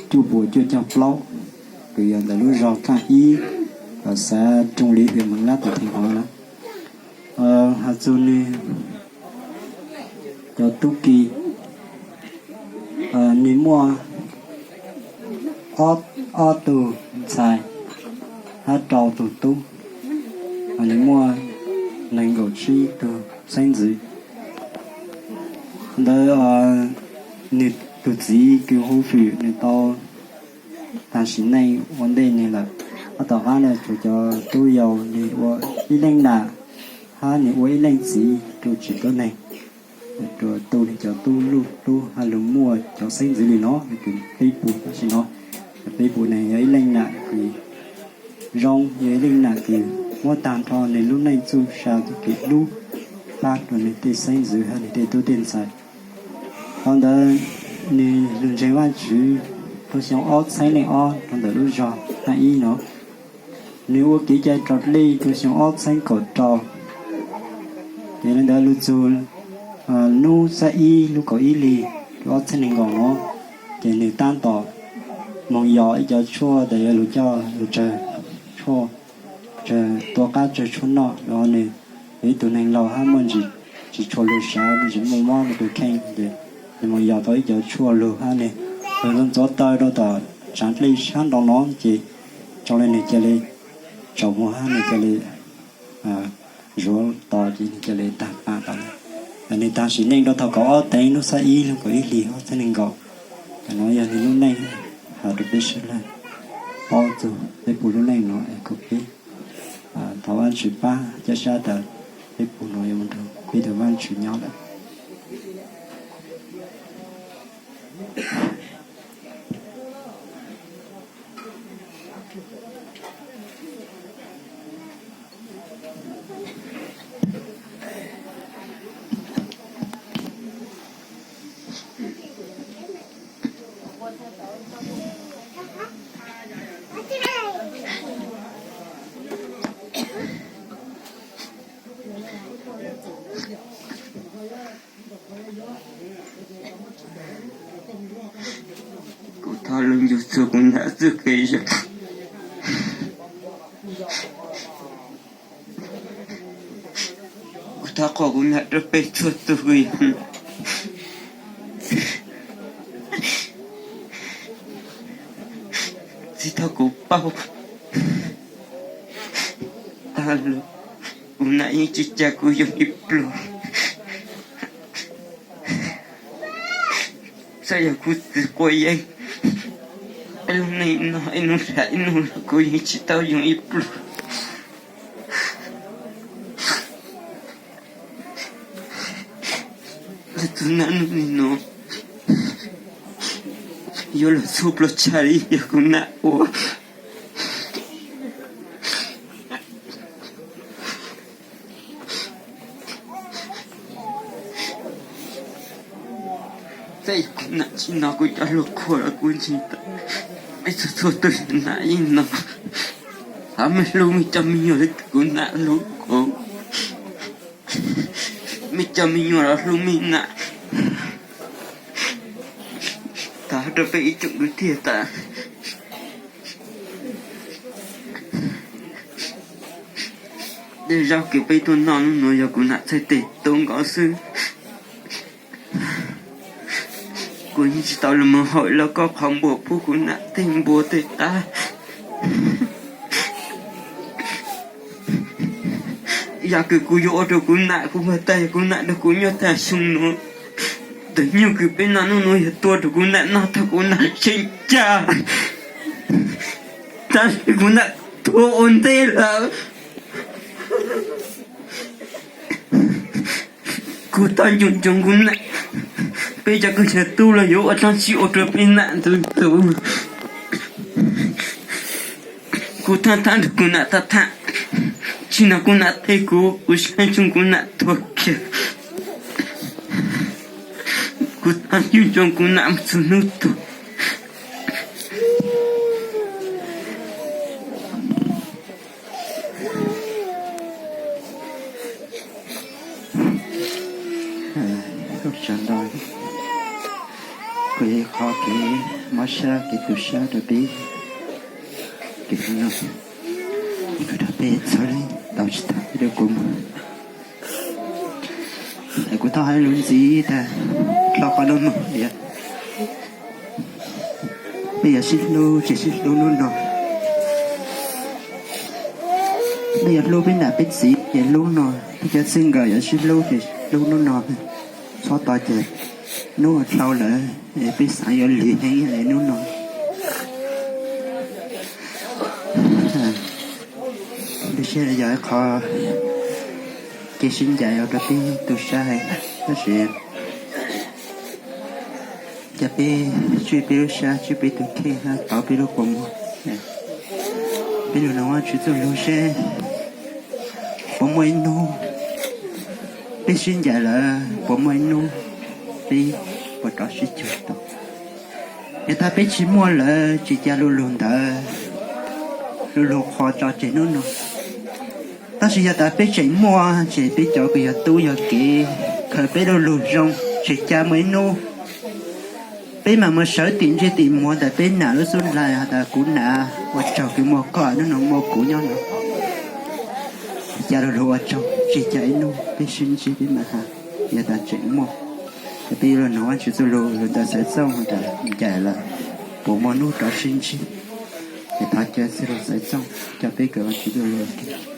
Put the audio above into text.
cuaj puas cuaj caum plaub, kws yog ntawm lub zog Kaaj Ib, xav Rooj Liv, hwm Meev Lab, teb Theej Hov na. Has txug nwg cov tub ki, nwg muaj ob tug ntxhais hab rau tug tub, nwg muaj neeg nkaum tsib tug xeeb ntxwv. Ntawd nwg tug txiv kws hu Fwm nwg tau taag sim neej ua ntej nwg lawm. Hab tom qaab na tsuas cov tub yau nwg ua ib leej nam hab nwg ua ib leej txiv rua tsis tuab neeg, rua tu nwg cov tub luj tub hab lug muaj cov xeeb ntxwv li no, nwg kws peb puj tam sim no. Peb puj ne yog ib leej nam kws zoo, yog ib leej nam kws muab taag nrho nwg lub neej txuj sa txuj kev hlub pab rua nwg tej xeeb ntxwv hab nwg tej tub tej ntxhais. Thaus ntawd nwg lug ntseeg Vaajtswv rua xyoo ob txheeb leej ob rua ntawm lub zog Kaaj Ib no. Nwg ua kev cai raus dlej rua xyoo ob txheeb kaum rau. Ces le ntawd lug txug nub xab ib lub kaum ib hli rua ob txheeb neeg nkaum no, ces nwg taab tom moog yos ib cov tshuaj tas yuav lug coj lug tsawg tshuaj, tua qaab tsawg tshuaj noj. Nwg yog ib tug neeg laug hab muaj ntsis tsis tshua lug sav, muaj ntsis muaj mob rua kheej, ces nwg moog yos tau ib cov tshuaj lug hab nwg lug ntxuav taw rua tom tsaav dlej sab nraud no, ces zoo le nwg ca le tsaus muag hab nwg ca le zuav tos, ces nwg ca le taag paam tas le. Nwg taag sim neej rua thaus kaum ob teev nub xab ib lub kaum ib hli ob txheeb neeg nkaum. Tam no yog nwg lub neej, has rua peb sawv dlawg paub txug peb puj lub neej no es kuas peb thov Vaajtswv pab caj sab tas peb puj no yuav moog nrug peb tug Vaajtswv nyob lawm. Kuv thov lug ncu txug kuv nam txuj kev zoo. Kuv thov qhuas kuv nam rua peb txhua tug. Txij thaus kuv paub taag lug, kuv nam yeej tsi ca kuv yoo ib pluag. Txawm yog kuv txwv quav yeeb, lub neej no ib nub sam ib nub los kuv yeej tsi tau yoo ib pluag. Txug naj nub nim no yuav lug txhua pluag tshaj li yog kuv nam ua. Txawm yog kuv nam tsi nov kuv cov lug khuam los kuv ntseeg tas peb txhua txhua tug nam yeej nov. Thov mej hlub mej cov me nyuam le kuv nam hlub kuv, mej cov me nyuam los hlub mej nam. Thov rua peb ib tsoom kwv tij tas tej zaub kws peb tuaj noj nub nuav yog kuv nam txhais tes tu nkaus xwb. Kuv yeej tsi tau lug moog hawm los koj qhov npua pub kuv nam tej npua tej qab. Yam kws kuv yuav ua rua kuv nam, kuv puag ta yog kuv nam rua kuv nyob taag xyoo nuav. Tug nyuj kws peb noj nub nuav yog tua rua kuv nam noj taag, kuv nam tseem ca, tab sis kuv nam tuag ua ntej lawm. Kuv thov nco ntsoov kuv nam, peb cov kws yog tub los yuav ua dlaab tsi ua rua peb nam ntxhais tug. Kuv thaab thaab rua kuv nam thaab thaab, tsi nov kuv nam teb kuv, kuv saib tsoom kuv nam tuag kiag. Kuv thov nco ntsoov kuv nam mus txug nub tuag. Sawv daws, kuv qhov kev Mob sab kev tu sab rau peb, kev no, kuv rau peb txhawb tau tsis tau peb rau kuv mus. Es kuv thov hais lus ntxiv tas, hlo qhov no mus tias, peb yuav sib hlub ces sib hlub hnub no. Peb yuav hlub peb niam peb txiv ces hlub no. Peb cov txij nkawm yuav sib hlub ces hlub hnub no. Txhob tos ces hnub ua dhau lawm es peb xav yuav lig heev li hnub no. Tiam sis yog qhov kev sib ncaim ua rau peb tu sab heev, tab sis cas peb tswj peb lub sab, tswj peb tus kheej, tau peb lub kua muag. Peb lug noog Vajtswv txuj lug seb puas muaj ib hnub peb sib ncaim lawm, puas muaj ib hnub peb puas rov sib cuag tau. Yog tas peb tsis muaj lawm, tsis cas lu lug ntawd, lu lug qhuas tso tseg hnub no. Tab sis yog tas peb tseem muaj, ces peb cov kws yog tub yog kev khaws peb lu lug zoo, tsis cas muaj ib hnub peb mam mus sawv tim ntsej tim muag ntawm peb nam lub xub ntiag has tas, kuv nam, ua tsaug kws muaj koj, hnub no muaj kuv nyob no. Cas lu lug ua tsaug, tsis cas ib hnub peb sib ntsib peb mam has, yog tas tseem muaj. Ces peb yuav lug noog Vajtswv txuj lug lug ntawm xaiv txooj tas ncaim lawm, puas muaj hnub rov sib ntsib. Ces thov caw txwj laug xaiv txooj coj peb kawm Vajtswv txuj lug.